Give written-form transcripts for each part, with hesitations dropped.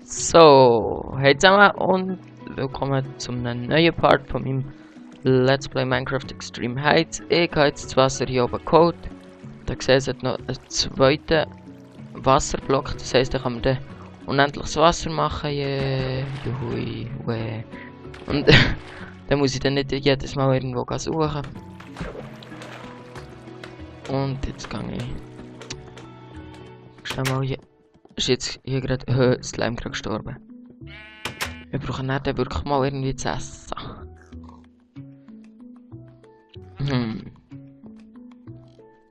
So, hey zusammen und willkommen zum neuen Part von meinem Let's Play Minecraft Extreme Heights. Ich habe jetzt das Wasser hier oben geholt. Da seht ihr noch einen zweiten Wasserblock, das heisst, da kann man dann unendliches Wasser machen. Juhui, weh. Und dann muss ich dann nicht jedes Mal irgendwo suchen. Und jetzt gehe ich. Schnell mal hier. Ist jetzt hier gerade Slime gerade gestorben. Wir brauchen nicht wirklich mal irgendwie zu essen.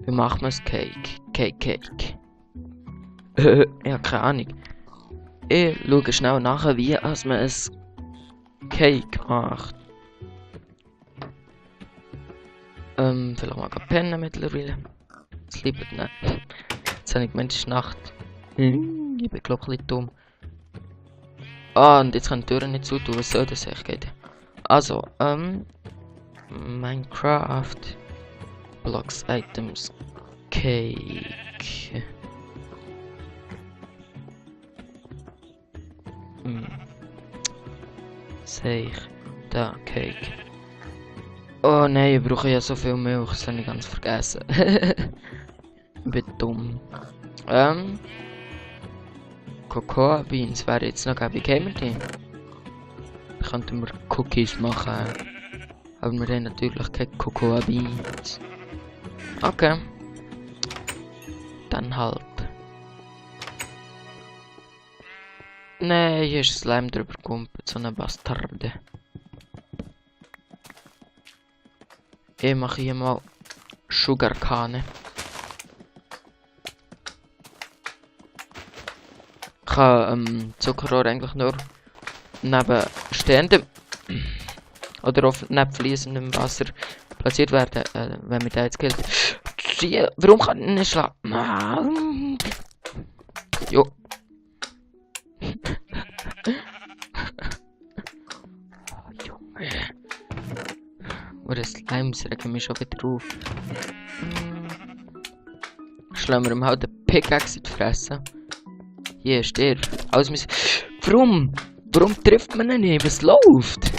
Wie macht man das Cake? Cake. Ich habe keine Ahnung. Ich schaue schnell nach, wie man ein Cake macht. Vielleicht mal pennen mittlerweile. Das liebt nicht. Jetzt habe ich gemeint, es ist Nacht. Ich bin glaube ich ein bisschen dumm. Ah, und jetzt kann die Tür nicht zutun, was soll das echt gehen? Also, Minecraft Blocks Items Cake. Sehe ich da Cake. Oh nein, ich brauche ja so viel Milch, das habe ich ganz vergessen. Ich bin dumm. Cocoa Beans wäre jetzt noch, wie kämen die? Da könnten wir Cookies machen. Aber wir haben natürlich keine Cocoa Beans. Okay. Dann halt. Nein, hier ist Slime drüber gekumpelt, so eine Bastarde. Ich mache hier mal Sugarcane. Ich kann Zuckerrohr eigentlich nur neben stehendem oder auf neben fließendem Wasser platziert werden, wenn mir da jetzt gilt. Warum kann ich nicht schlafen? Jo. Junge. Oder Slimes regen mich schon wieder auf. Schlagen wir ihm halt den Pickaxe in die Fresse. Hier ist der. Warum? Warum trifft man ihn nicht? Was läuft?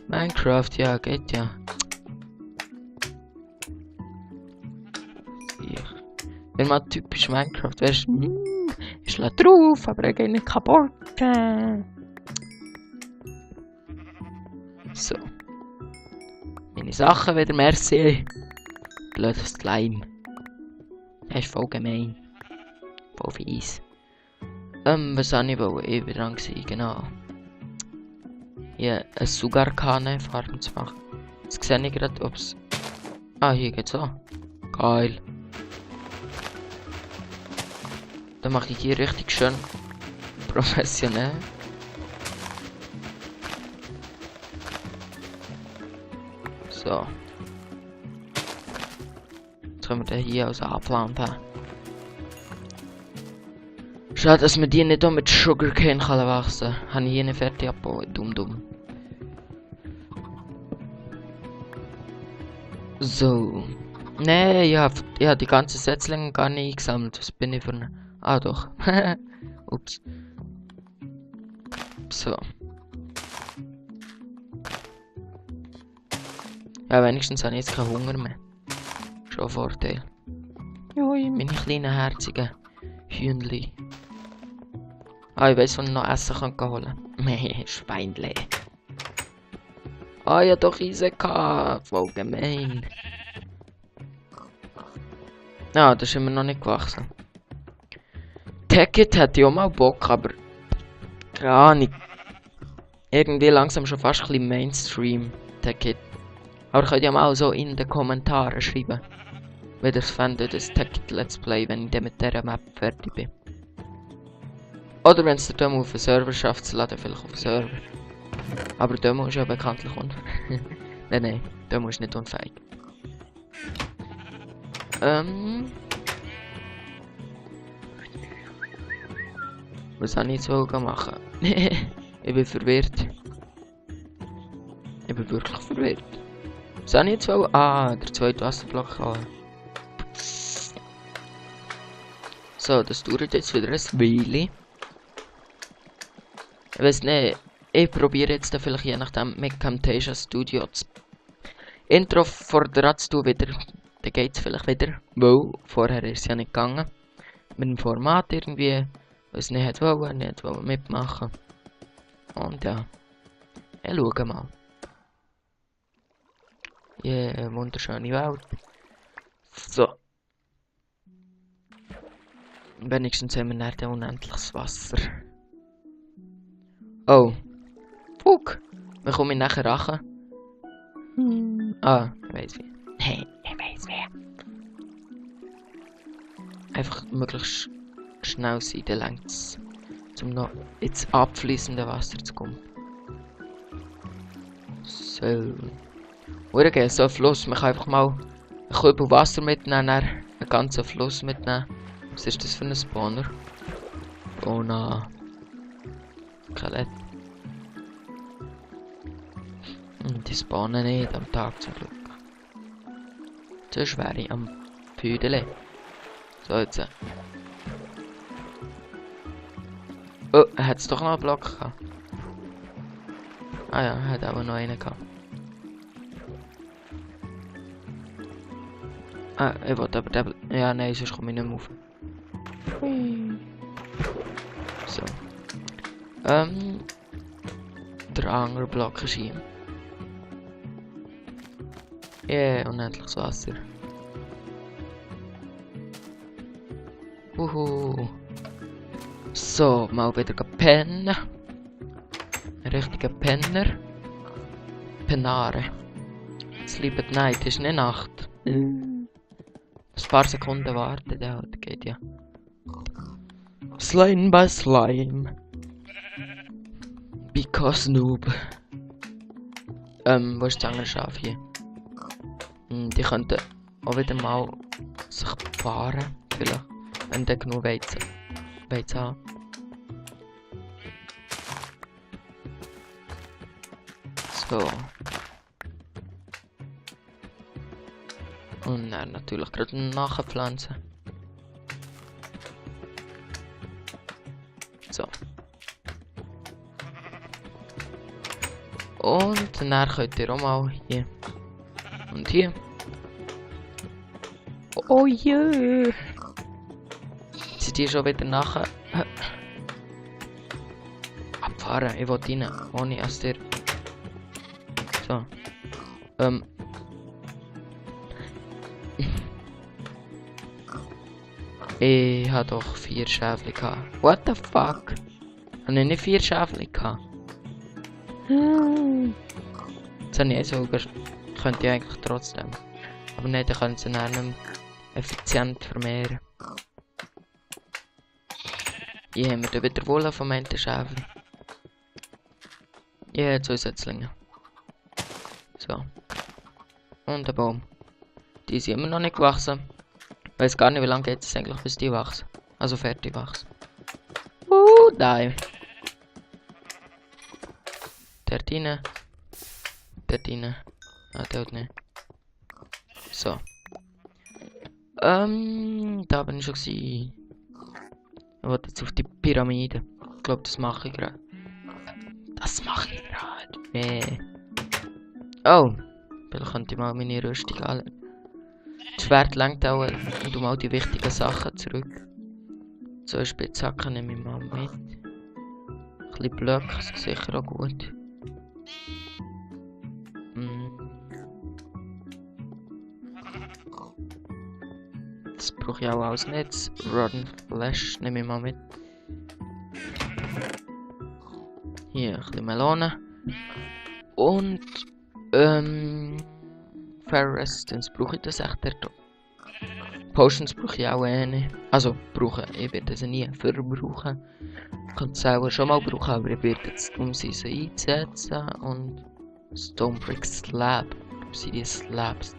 Minecraft, ja, geht ja. Ich bin mal typisch Minecraft. Weißt du, ich schlage drauf, aber er geht nicht kaputt. So. Meine Sachen wieder, merci. Blödes Slime. Das ist voll gemein. Voll fies. Was habe ich wohl? Ich war dran gewesen, genau. Hier, eine Sugarcane Farben zu machen. Jetzt sehe ich gerade, ob es... Ah, hier geht's auch. Geil. Dann mache ich hier richtig schön professionell. So. Jetzt können wir den hier als angeplant haben. Schade, dass man die nicht auch mit Sugarcane kann wachsen kann. Habe ich hier nicht fertig abgebaut. Dumm. So. Nee, ich hab die ganzen Setzlinge gar nicht eingesammelt. Was bin ich für eine... Ah, doch. Ups. So. Ja, wenigstens habe ich jetzt keinen Hunger mehr. Schon ein Vorteil. Jui, meine kleinen herzigen Hühnli. Ah, ich weiß, wann ich noch Essen kann holen. Meh, Schweinle. Ah, ja doch Eisen gehabt. Voll gemein. Ah, das ist immer noch nicht gewachsen. Tacket hätte ich auch mal Bock, aber... Keine Ahnung. Irgendwie langsam schon fast ein bisschen Mainstream. Tacket. Aber könnt ihr mal so in den Kommentaren schreiben. Wenn ihr es findet, das Tacket Let's Play, wenn ich dann mit dieser Map fertig bin. Oder wenn es der Demo auf den Server schafft, zu laden, vielleicht auf den Server. Aber Demo ist ja bekanntlich unfähig. Nein, Demo ist nicht unfähig. Was soll ich jetzt machen? Ich bin verwirrt. Ich bin wirklich verwirrt. Was soll ich jetzt wollen? Ah, der zweite Wasserblock. So, das dauert jetzt wieder ein Weile. Ich weiß nicht, ich probiere jetzt da vielleicht je nachdem mit Camtasia Studio das Intro fordert zu wieder. Dann geht's vielleicht wieder, weil vorher ist es ja nicht gegangen. Mit dem Format irgendwie, weil es nicht wollte mitmachen. Und ja, ich schaue mal. Yeah, wunderschöne Welt. So. Wenigstens haben wir nicht unendliches Wasser. Oh. Fuck. Wir kommen nachher rachen. Ah, ich weiss wie. Hey, ich weiss wie. Einfach möglichst schnell sein, dann längt's, um noch ins abfließende Wasser zu kommen. So. Oder geht so ein Fluss. Man kann einfach mal einen Kübel Wasser mitnehmen, dann einen ganzen Fluss mitnehmen. Was ist das für ein Spawner? Oh nein. Skelett. Die spawnen nicht am Tag zum Glück. Sonst wäre ich am Püdele. So jetzt. Oh, er hat es doch noch einen Block gehabt. Ah ja, er hat aber noch einen gehabt. Ah, ich wollte aber den... Ja, nein, sonst komme ich nicht mehr rauf. So. Der andere Block ist hier. Yeah, unendliches Wasser. So, mal wieder pennen. Ein richtiger Penner. Penare. Sleep at night ist nicht Nacht. Ein paar Sekunden warten, der halt geht ja. Slime by Slime. Because noob. Wo ist das andere Schaf hier? Die könnten auch wieder mal sich paaren, vielleicht. Wenn der genug Weizen haben. So. Und dann natürlich gerade nachpflanzen. So. Und dann könnt ihr auch mal hier. Und hier. Oh je. Sind die schon wieder nachher abfahren? Ich will rein, ohne dass der. So. Ich habe doch 4 Schäfchen gehabt. What the fuck? Habe ich nicht 4 Schäfchen gehabt? Jetzt habe ich sogar. Könnte ich eigentlich trotzdem. Aber nicht, dann können sie dann nicht effizient vermehren. Hier haben wir dann wieder Wolle vom einen Schäfchen. Ja, Zusätzlinge. So. Und ein Baum. Die sind immer noch nicht gewachsen. Ich weiß gar nicht, wie lange geht es eigentlich, bis die wachsen. Also fertig wachsen. Nein. Dort rein. Dort rein. Ah, dort nicht. So. Da bin ich schon gewesen. Ich wollte jetzt auf die Pyramide. Ich glaube, das mache ich gerade. Das mache ich gerade. Nee. Oh. Vielleicht könnte ich mal meine Rüstung anlegen. Das Schwert lenkt auch und um all die wichtigen Sachen zurück. So eine Spitzhacke nehme ich mal mit. Ein bisschen Blöcke ist sicher auch gut. Das brauche ich auch als Netz. Rotten Flash nehme ich mal mit. Hier ein bisschen Melone. Und Fair Resistance brauche ich das echt dort. Potions brauche ich auch nicht. Also brauchen, ich werde sie nie verbrauchen. Ich kann es selber schon mal brauchen, aber ich werde jetzt sie einsetzen. Und Stone Brick Slab. Sind die Slabs?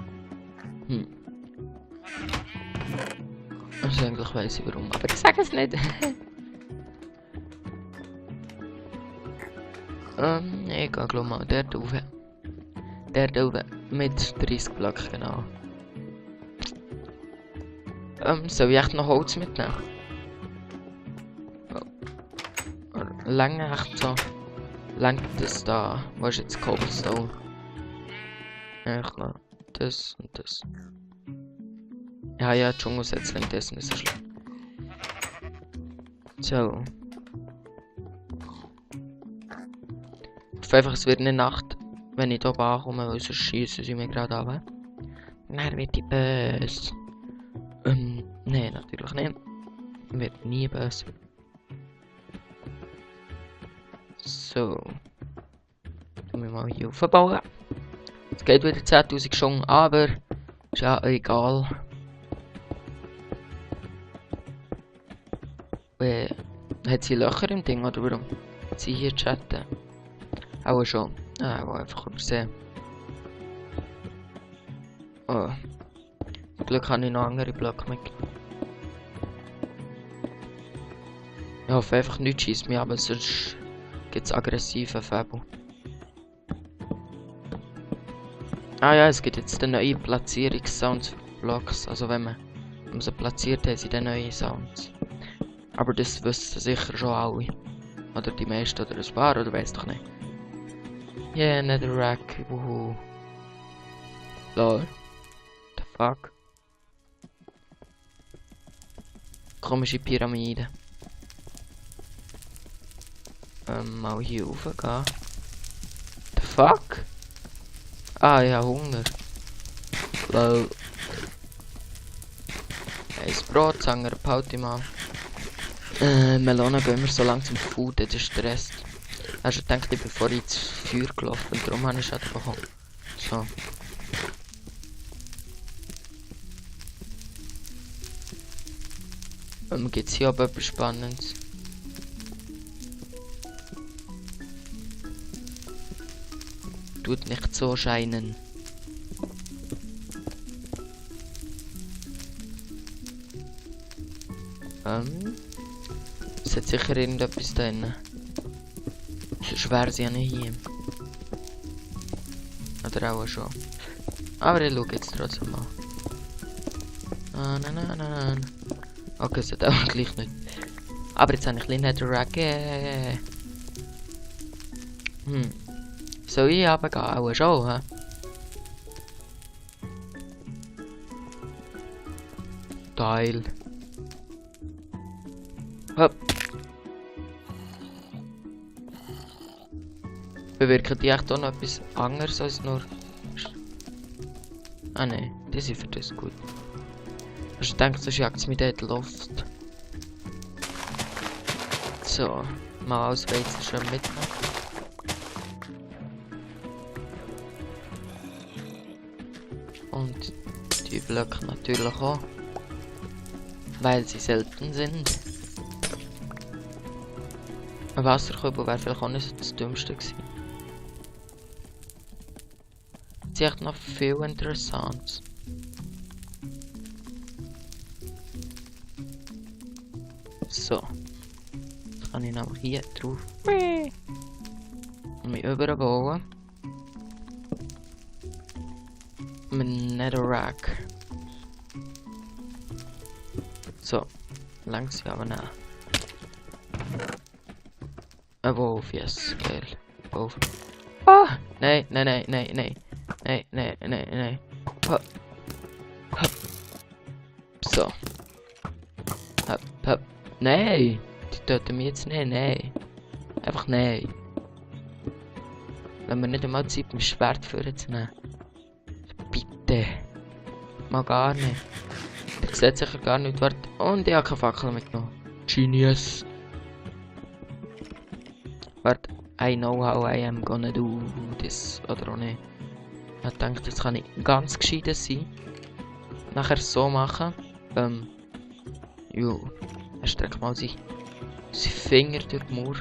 Also eigentlich weiss ich warum, aber ich sage es nicht. Ich gehe glaube mal dort rauf. Dort oben mit 30 Blöcken, genau. Soll ich echt noch Holz mitnehmen? Oh. Lange echt so. Langt das da? Wo ist jetzt Cobblestone? Echt noch das und das. Ja, ja, Dschungelsetzling, das ist nicht so schlimm. So. Ich hoffe einfach, es wird eine Nacht, wenn ich hier ankomme, weil sonst schießen sie mir gerade ab. Dann wird die böse. Nee, natürlich nicht. Wird nie böse. So. Tun wir mal hier aufbauen. Es geht wieder 10.000 schon, aber ist ja egal. Hat sie Löcher im Ding oder warum? Sie hier chatten. Auch schon. Ah, wo einfach übersehen. Oh. Zum Glück habe ich noch andere Blöcke mitgenommen. Ich hoffe einfach nichts schießt mich, aber sonst gibt es aggressive Fabel. Ah ja, es gibt jetzt den neuen Platzierungssounds für Blocks. Also wenn man sie platziert, haben sie den neuen Sounds. Aber das wissen sicher schon alle. Oder die meisten oder ein paar, oder weiss doch nicht. Yeah, Netherrack, wuhu. Lol. The fuck? Komische Pyramide. Mal hier raufgehen. The fuck? Ah, ja, Hunger. Lol. Ein Brotzanger, behalte ich mal. Melone gehen wir so langsam Food, das stresst. Hast du gedacht, ich bin vorhin ins Feuer gelaufen und darum habe ich Schaden bekommen. So. Gibt es hier aber etwas Spannendes? Tut nicht so scheinen. Es hat sicher irgendetwas da drin. Sonst wäre sie ja nicht hier. Oder auch schon. Aber ich schaue jetzt trotzdem mal. Ah, nein. Okay, es hat auch gleich nicht. Aber jetzt habe ich ein bisschen Netherrack. Soll ich runtergehen? Auch schon, hä? Geil. Hopp. Bewirken die echt auch noch etwas anderes als nur... Ah ne, die sind für das gut. Also ich denke, sonst jagt es mit der Luft. So, mal alles Weizen schon mitnehmen. Und die Blöcke natürlich auch. Weil sie selten sind. Ein Wasserkübel wäre vielleicht auch nicht so das Dümmste gewesen. Das ist echt noch viel Interessantes. So. Jetzt kann ich noch hier drauf. Und mich überbauen. Mit Netherrack. So. Langsam aber nehmen. Ein Wolf, yes, geil. Wolf. Ah! Nein. Hopp. Hopp. So. Hopp. Nein! Die töten mich jetzt nicht, nein. Einfach nein. Wenn wir nicht einmal Zeit mit dem Schwert vorzunehmen. Bitte. Mal gar nicht. Der sieht sicher gar nicht. Warte. Und ich habe keine Fackel mitgenommen. Genius. Warte. I know how I am gonna do this. Oder auch nicht. Ich denke, jetzt kann ich ganz gescheit sein. Nachher so machen. Jo. Er streckt mal seine Finger durch die Mauer.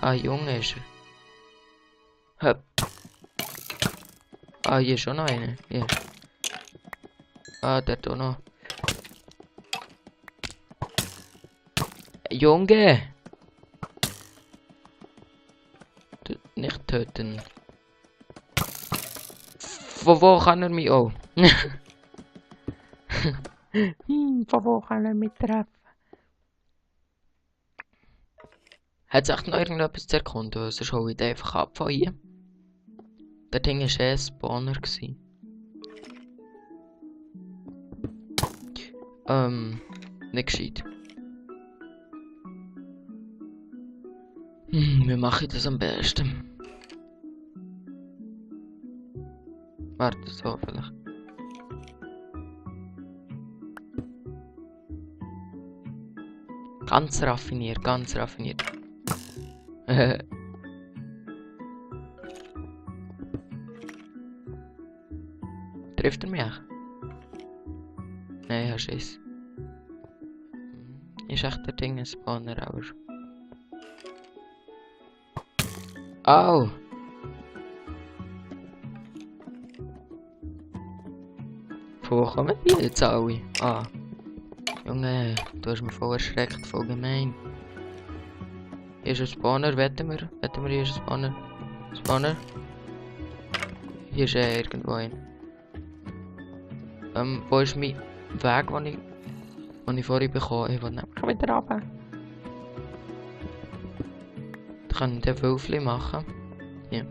Ah, Junge ist er. Hopp. Ah, hier ist schon noch einer. Hier. Ah, der da noch. Junge! Nicht töten. Von wo kann er mich auch? Von wo kann er mich treffen? Hat es echt noch irgendetwas zu erkunden? Sonst hole ich den einfach ab von hier. Der Ding war ein Spawner. Nicht gescheit. Wie mache ich das am besten? Warte, so vielleicht. Ganz raffiniert, ganz raffiniert. Trifft er mich? Nein, hast du es. Ist echt der Ding ein Spawner, aber... Au! Von wo kommen die jetzt alle? Ah. Junge, du hast mich voll erschreckt, voll gemein. Hier ist ein Spawner, wetten wir? Wetten wir, hier ist ein Spawner? Spawner? Hier ist irgendwo ein. Wo ist mein Weg, den ich vorhin bekommen habe? Ich will nämlich wieder runter. Da kann ich den Wölfli machen. Ja.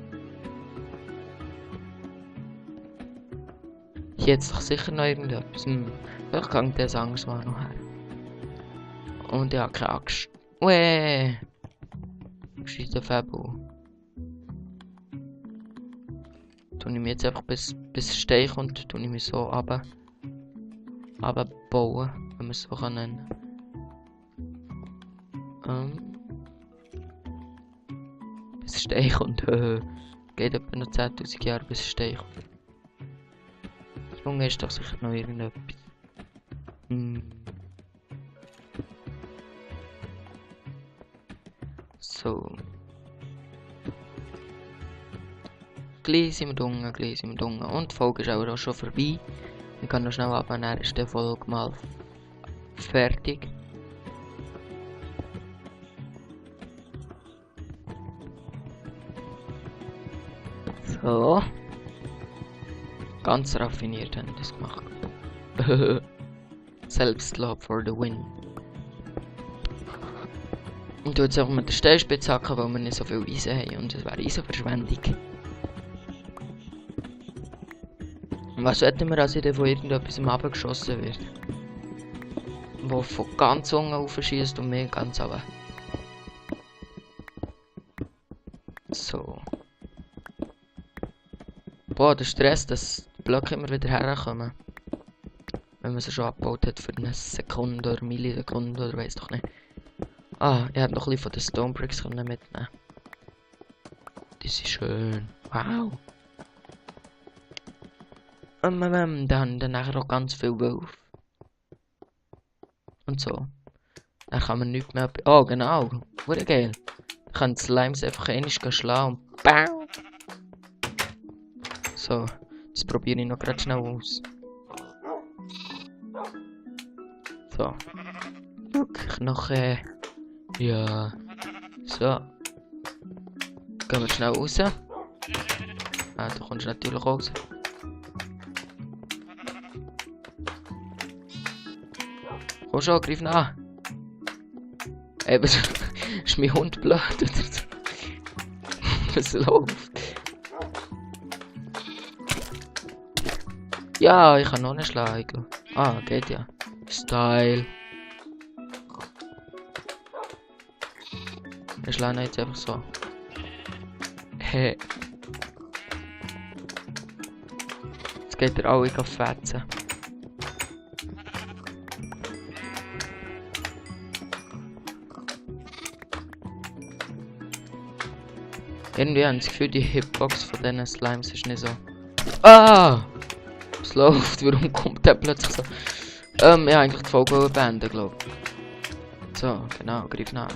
Hier hat doch sicher noch irgendetwas. Vielleicht kann ich das Angst mal noch her. Und ich habe keine Axt. Uäh! Scheisse Fabel. Tue ich mich jetzt einfach bis es Stein kommt, tue ich mich so runter bauen, wenn man es so kann nennen. Bis es Stein kommt. Geht etwa noch 10.000 Jahre bis es Stein kommt. Junge, ist doch sicher noch irgendetwas. So. Gleich sind wir unten, gleich sind wir unten. Und die Folge ist auch schon vorbei. Ich kann noch schnell abnehmen, dann ist die Folge mal fertig. So. Ganz raffiniert haben wir das gemacht. Selbstlob for the win. Und du jetzt auch mit der Steinspitze hacken, weil wir nicht so viel Eisen haben und es wäre Eisenverschwendung. Und was hätten wir, als ich von irgendetwas abgeschossen wird? Wo von ganz unten raufschießt und mir ganz runter. So. Boah, der Stress, dass die Blöcke immer wieder herkommen. Wenn man sie schon abgebaut hat für eine Sekunde oder Millisekunde oder weiss doch nicht. Ah, ich hätte noch ein bisschen von den Stone Bricks mitnehmen. Das ist schön. Wow. Dann nachher auch ganz viel Wolf. Und so. Dann kann man nichts mehr... Oh, genau. Wurde geil. Dann kann die Slimes einfach einmal schlagen und BAM! So. Das probiere ich noch gerade schnell aus. So. Look, noch ja. So. Gehen wir schnell raus. Ah, du kommst natürlich raus. Komm schon, greif nach. Ey, was ist mein Hund blöd oder so? Was läuft? Ja, ich kann noch nicht schlagen. Ah, geht ja. Style. Wir schlagen jetzt einfach so. Hey. Jetzt geht der alle fetzen. Irgendwie habe ich das Gefühl, die Hitbox von diesen Slimes ist nicht so. Ah! Es läuft, warum kommt der plötzlich so? Ja, eigentlich die Folge beenden, glaube ich. So, genau, greif nach.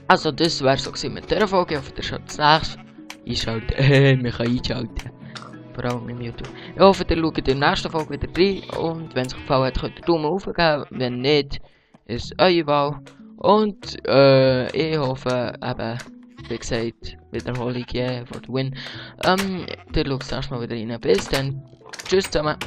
Also, das wäre so mit dieser Folge. Ich hoffe, ihr schaut das nächste einschalten. Man kann einschalten. Vor allem im YouTube. Ich hoffe, ihr schaut in der nächsten Folge wieder rein. Und wenn es euch gefallen hat, könnt ihr Daumen hoch geben. Wenn nicht, ist eure Wahl. Und ich hoffe, eben, wie gesagt, Wiederholung, yeah, for the win. Ihr schaut das nächste Mal wieder rein. Bis dann. Tschüss zusammen.